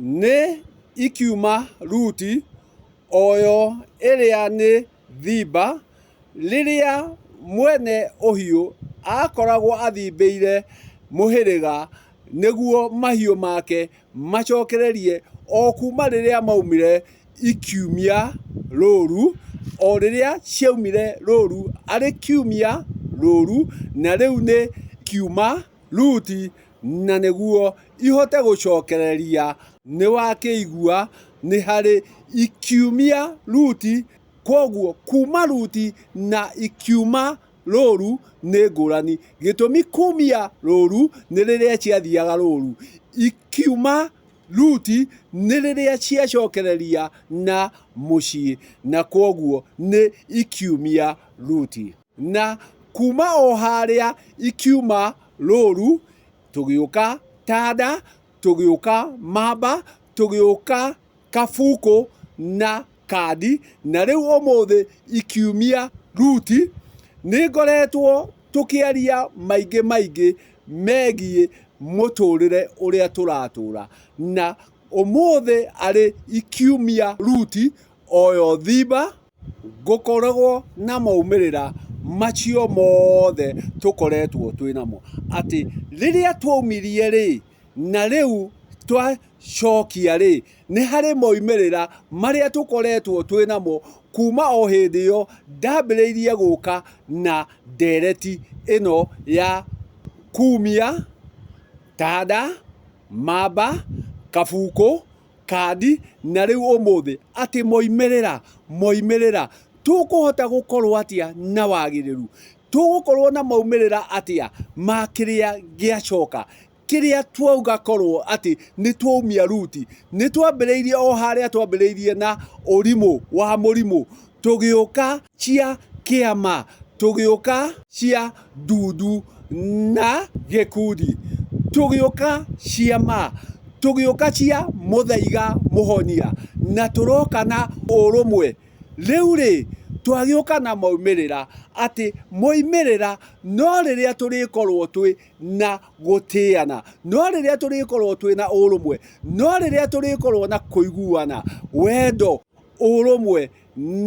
Nĩ ikiuma ruti, o yo ĩrĩa nĩ thimba, rĩrĩa mwene ũhiũ akoragwo athimbĩire mũhĩrĩga nĩguo mahiũ make macokererie o kuma rĩrĩa maumire ikiumia rũru, o rĩrĩa ciaumire rũru arĩ kiumia rũru, na rĩu nĩ kiuma ruti na nĩguo ihote gũcokereria. Nĩ wakĩigua nĩ harĩ ikiumia ruti, kwoguo kuma ruti na ikiuma rũru nĩ ngũrani. Gĩtũmi kumia rũru nĩ rĩrĩa ciathiaga rũru, ikiuma ruti nĩ rĩrĩa ciacokereria na mũciĩ, na kwoguo nĩ ikiumia ruti. Na kuma o harĩa ikiuma rũru, tũgĩũka tanda, tũgĩũka mamba, tũgĩũka kabukũ na kandi, na rĩu ũmũthĩ ikiumia ruti. Nĩ ngoretwo tũkĩaria maingĩ maingĩ megiĩ mũtũrĩre ũrĩa tũratũra, na ũmũthĩ arĩ ikiumia ruti oyo thimba. Ngũkoragwo na maumĩrĩra macio mothe tũkoretwo twĩ namo. Atĩ rĩrĩa twaumirie rĩ, na rĩu twacokia rĩ, nĩ harĩ moimĩrĩra marĩa tũkoretwo twĩ namo kuma o hĩndĩ ĩyo ndambĩrĩirie gũka na ndereti ĩno ya kumia, tanda, mamba, kabukũ, kandi na rĩu ũmũthĩ atĩ moimĩrĩra moimĩrĩra tũkũhota gũkorwo atĩa na wagĩrĩru tũgũkorwo na maumĩrĩra atĩa ma kĩrĩa gĩacoka kĩrĩa twauga korwo atĩ nĩ twaumia ruti nĩ twambĩrĩirie o harĩa twambĩrĩirie na ũrimũ wa mũrimũ tũgĩũka cia kĩama tũgĩũka cia ndundu na gĩkundi tũgĩũka ciama tũgĩũka cia mũthaiga mũhonia na tũroka na ũrũmwe rĩu rĩ twagĩũka na maumĩrĩra atĩ moimĩrĩra no rĩrĩa tũrĩkorwo twĩ na gũtĩana no rĩrĩa tũrĩkorwo twĩ na ũrũmwe no rĩrĩa tũrĩkorwo na kũiguana wendo ũrũmwe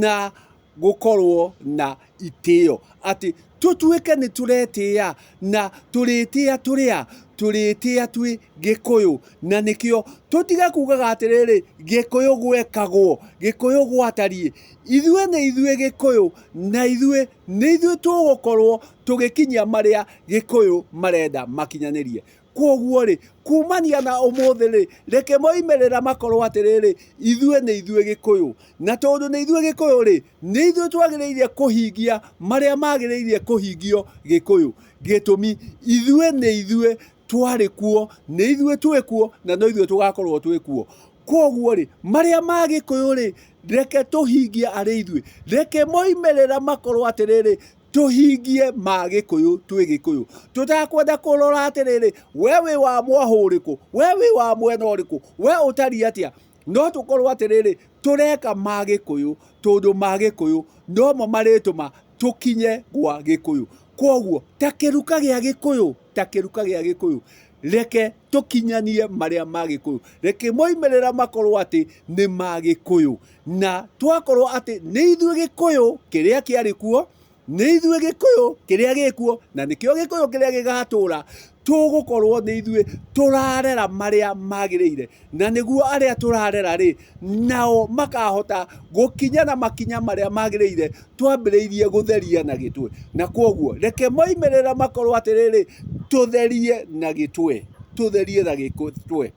na gũkorwo na itĩo atĩ tũtuĩke nĩ tũretĩĩa na tũrĩtĩa tũrĩa tũrĩtĩa twĩ gĩkũyũ na nĩkĩo tũtige kugaga atĩrĩrĩ gĩkũyũ gwekagwo gĩkũyũ gwatariĩ ithuĩ nĩ ithuĩ gĩkũyũ na ithuĩ nĩ ithuĩ tũgũkorwo tũgĩkinyia marĩa gĩkũyũ marenda makinyanĩrie Kwoguo rĩ, kumania na ũmũthĩ rĩ, reke moimĩrĩra makorwo atĩrĩrĩ, ithuĩ nĩ ithuĩ Gĩkũyũ. Na tondũ nĩ ithuĩ Gĩkũyũ rĩ, nĩ ithuĩ twagĩrĩire kũhingia marĩa magĩrĩire kũhingio Gĩkũyũ. Gĩtũmi, ithuĩ nĩ ithuĩ twarĩ kuo, nĩ ithuĩ twĩ kuo, na no ithuĩ tũgakorwo twĩ kuo. Kwoguo rĩ, marĩa ma Gĩkũyũ rĩ, reke tũhingie arĩ ithuĩ. Reke moimĩrĩra makorwo atĩrĩrĩ, tũhingie ma gĩkũyũ twĩ gĩkũyũ tũtakwenda kũrora atĩrĩrĩ we wĩ wa mwahũ ũrĩkũ we wĩ wa mwena ũrĩkũ we ũtariĩ atĩa no tũkorwo atĩrĩrĩ tũreka ma gĩkũyũ tondũ ma gĩkũyũ nomo marĩtũma tũkinye gwa gĩkũyũ kwoguo ta kĩruka gĩa gĩkũyũ ta kĩruka gĩa gĩkũyũ reke tũkinyanie marĩa ma gĩkũyũ reke moimĩrĩra makorwo atĩ nĩ ma gĩkũyũ na twakorwo atĩ nĩ ithuĩ gĩkũyũ kĩrĩa kĩarĩ kuo nĩ ithuĩ gĩkũyũ kĩrĩa gĩkuo na nĩkĩo gĩkũyũ kĩrĩa gĩgatũra tũgũkorwo nĩ ithuĩ tũrarera marĩa magĩrĩire na nĩguo arĩa tũrarera rĩ nao makahota gũkinya na makinya marĩa magĩrĩire twambĩrĩirie gũtheria na gĩtwe na kwoguo reke moimĩrĩra makorwo atĩrĩrĩ tũtherie na gĩtwe tũtherie na gĩtwe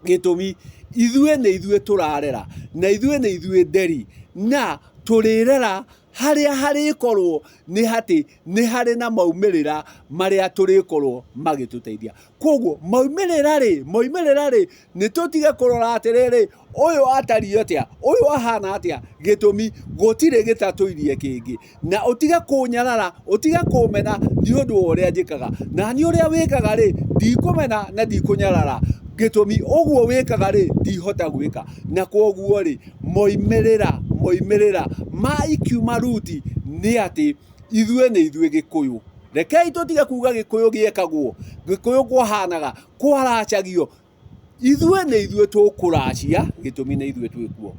Gĩtũmi, ithuĩ nĩ ithuĩ tũrarera, na ithuĩ nĩ ithuĩ nderi, na tũrĩrera harĩa harĩkorwo nĩ atĩ nĩ harĩ na maumĩrĩra marĩa tũrĩkorwo magĩtũteithia. Koguo maumĩrĩra rĩ, maumĩrĩra rĩ, nĩ tũtige kũrora atĩrĩrĩ, ũyũ atariĩ atĩa, ũyũ ahana atĩa, gĩtũmi gũtirĩ gĩtatũirie kĩngĩ. Na ũtige kũnyarara, ũtige kũmena nĩ ũndũ wa ũrĩa njĩkaga. Na niĩ ũrĩa wĩkaga rĩ, ndikũmena na ndikũnyarara. Gĩtũmi, ũguo wĩkaga rĩ, ndihota gwĩka. Na kwoguo rĩ, moimĩrĩra, moimĩrĩra ma ikiuma ruti nĩ atĩ ithuĩ nĩ ithuĩ Gĩkũyũ. Rekei tũtige kuga Gĩkũyũ gĩekagwo, Gĩkũyũ kwahanaga, kwaracagio. Ithuĩ nĩ ithuĩ tũkũracia, gĩtũmi nĩ ithuĩ twĩ kuo.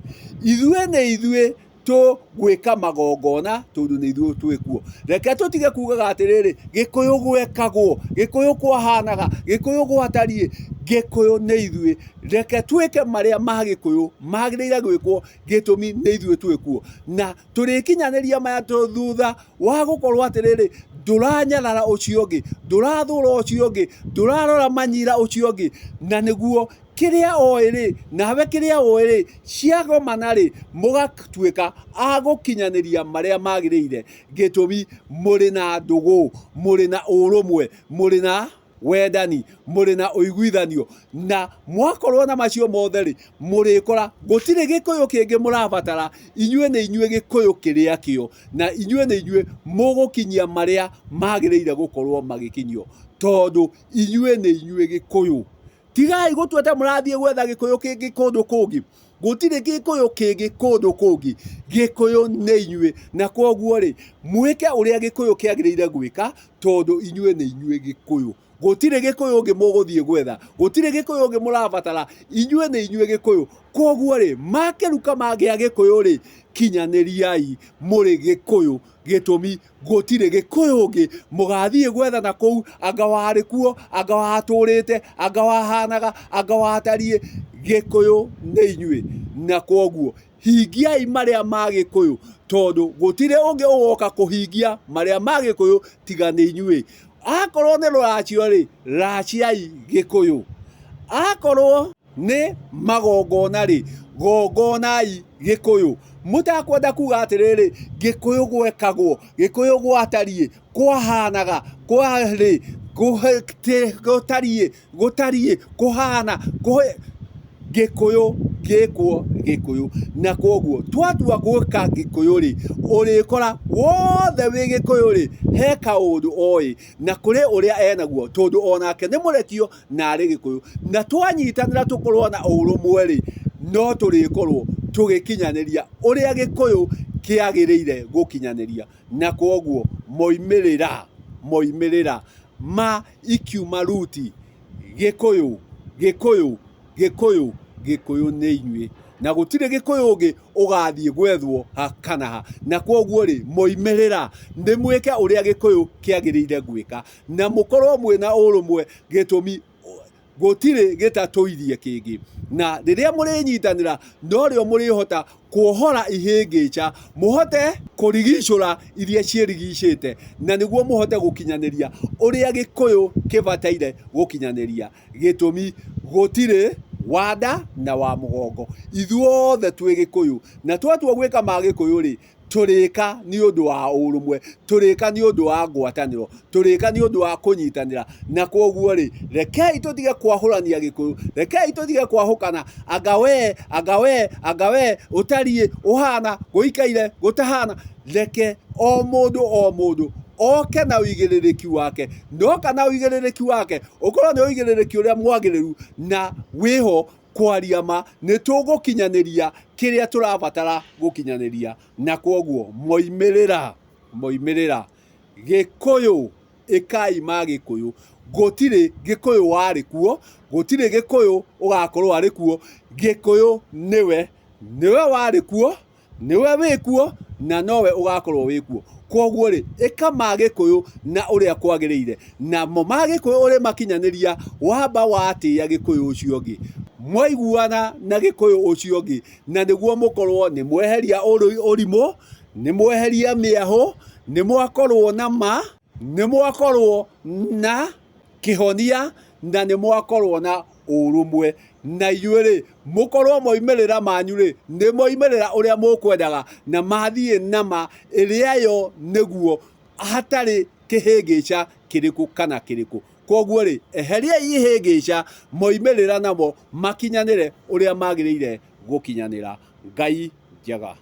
Ithuĩ nĩ ithuĩ tũgwĩka magongona tondũ nĩ ithuĩ twĩ kuo. Reke tũtige kugaga atĩrĩrĩ, Gĩkũyũ gwekagwo, Gĩkũyũ kwahanaga, Gĩkũyũ gwatariĩ. Gĩkũyũ nĩ ithuĩ. Reke twĩke marĩa ma Gĩkũyũ magĩrĩire gwĩkwo, gĩtũmi nĩ ithuĩ twĩ kuo. Na tũrĩkinyanĩria maya thutha wa gũkorwo atĩrĩrĩ, ndũranyarara ũcio ũngĩ, ndũrathũra ũcio ũngĩ, ndũrarora manyira ũcio ũngĩ, na nĩguo kĩrĩa oĩ rĩ, nawe kĩrĩa ũĩ rĩ, ciagomana rĩ, mũgatuĩka a gũkinyanĩria marĩa magĩrĩire. Gĩtũmi mũrĩ na ndũgũ, mũrĩ na ũrũmwe, mũrĩ na wendani, mũrĩ na ũiguithanio, na mwakorwo na macio mothe rĩ, mũrĩkora gũtirĩ Gĩkũyũ kĩngĩ mũrabatara, inyuĩ nĩ inyuĩ Gĩkũyũ kĩrĩa kĩo, na inyuĩ nĩ inyuĩ mũgũkinyia marĩa magĩrĩire gũkorwo magĩkinyio, tondũ inyuĩ nĩ inyuĩ Gĩkũyũ. Tigai gũtua ta mũrathiĩ gwetha Gĩkũyũ kĩngĩ kũndũ kũngĩ. Gũtirĩ Gĩkũyũ kĩngĩ kũndũ kũngĩ. Gĩkũyũ nĩ inyuĩ. Na kwoguo rĩ, mwĩke ũrĩa Gĩkũyũ kĩagĩrĩire gwĩka, tondũ inyuĩ nĩ inyuĩ Gĩkũyũ. Gũtirĩ Gĩkũyũ ũngĩ mũgũthiĩ gwetha. Gũtirĩ Gĩkũyũ ũngĩ mũrabatara. Inyuĩ nĩ inyuĩ Gĩkũyũ. Kwoguo rĩ, makĩruka magĩa Gĩkũyũ rĩ, kinyanĩriai mũrĩ Gĩkũyũ. Gĩtũmi gũtirĩ Gĩkũyũ ũngĩ mũgathiĩ gwetha na kũu, anga warĩ kuo, anga watũrĩte, anga wahanaga, anga watariĩ. Gĩkũyũ nĩ inyuĩ. Na kwoguo hingiai marĩa ma Gĩkũyũ, tondũ gũtirĩ ũngĩ ũgoka kũhingia marĩa ma Gĩkũyũ tiga nĩ inyuĩ. Akorwo nĩ rũracio rĩ, raciai Gĩkũyũ. Akorwo nĩ magongona rĩ, gongonai Gĩkũyũ. Mũtakwenda kuga atĩrĩrĩ, Gĩkũyũ gwekagwo, Gĩkũyũ gwatariĩ, kwahanaga, kwarĩ, gũtariĩ, gũtariĩ, kũhana, Gĩkũyũ gĩkwo Gĩkũyũ. Na kwoguo twatua gwĩka Gĩkũyũ rĩ, ũrĩkora wothe wĩ Gĩkũyũ rĩ, he kaũndũ oĩ, na kũrĩ ũrĩa enaguo, tondũ onake nĩ mũrekio na arĩ Gĩkũyũ. Na twanyitanĩra tũkorwo na ũrũmwe rĩ, no tũrĩkorwo tũgĩkinyanĩria ũrĩa Gĩkũyũ kĩagĩrĩire gũkinyanĩria. Na kwoguo moimĩrĩra, moimĩrĩra ma ikiuma ruti, Gĩkũyũ, Gĩkũyũ, Gĩkũyũ, Gĩkũyũ nĩ inyuĩ. Na gũtirĩ Gĩkũyũ ũngĩ ũgathiĩ gwethwo ha kana ha. Na kwoguo rĩ, moimĩrĩra nĩ mwĩke ũrĩa Gĩkũyũ kĩagĩrĩire gwĩka. Na mũkorwo mwĩna ũrũmwe, gĩtũmi gũtirĩ gĩtatũirie kĩngĩ. Na rĩrĩa mũrĩnyitanĩra, norĩo mũrĩhota kuohora ihĩngĩca, mũhote kũrigicũra iria ciĩrigicĩte, na nĩguo mũhote gũkinyanĩria ũrĩa Gĩkũyũ kĩbataire gũkinyanĩria. Gĩtũmi gũtirĩ wa nda na wa mũgongo, ithuothe twĩ Gĩkũyũ, na twatua gwĩka ma Gĩkũyũ rĩ, tũrĩka nĩ ũndũ wa ũrũmwe, tũrĩka nĩ ũndũ wa ngwatanĩro, tũrĩka nĩ ũndũ wa kũnyitanĩra. Na kwoguo rĩ, rekei tũtige kwahũrania Gĩkũyũ, rekei tũtige kwahũkana, anga we, anga we, anga we, ũtariĩ, ũhana, gũikaire, gũtahana. Reke o mũndũ o mũndũ oke na ũigĩrĩrĩki wake, na oka na ũigĩrĩrĩki wake, ũkorwo nĩ ũigĩrĩrĩki ũrĩa mwagĩrĩru na wĩho kwaria ma, nĩ tũgũkinyanĩria kĩrĩa tũrabatara gũkinyanĩria. Na kwoguo moimĩrĩra, moimĩrĩra, Gĩkũyũ, ĩkai ma Gĩkũyũ. Gũtirĩ Gĩkũyũ warĩ kuo, gũtirĩ Gĩkũyũ ũgakorwo arĩ kuo, Gĩkũyũ nĩwe, nĩwe warĩ kuo, nĩwe wĩ kuo na nowe ũgakorwo wĩ kuo. Kwoguo rĩ, ĩka ma Gĩkũyũ na ũrĩa kwagĩrĩire, namo ma Gĩkũyũ ũrĩmakinyanĩria wamba watĩĩa Gĩkũyũ ũcio ũngĩ. Mwaiguana na Gĩkũyũ ũcio ũngĩ, na nĩguo mũkorwo nĩ mweheria ũrimũ, nĩ mweheria mĩahũ, nĩ mwakorwo na ma, nĩ mwakorwo na kĩhonia, na nĩ mwakorwo na ũrũmwe. Na inyuĩ-rĩ, mũkorwo moimĩrĩra manyu-rĩ, nĩ moimĩrĩra ũrĩa mũkwendaga, na mathiĩ na ma ĩrĩa yo nĩguo hatarĩ kĩhĩngĩca kĩrĩkũ kana kĩrĩkũ. Kwoguo-rĩ, eheriai ihĩngĩca, moimĩrĩra namo makinyanĩre ũrĩa magĩrĩire gũkinyanĩra. Ngai njega.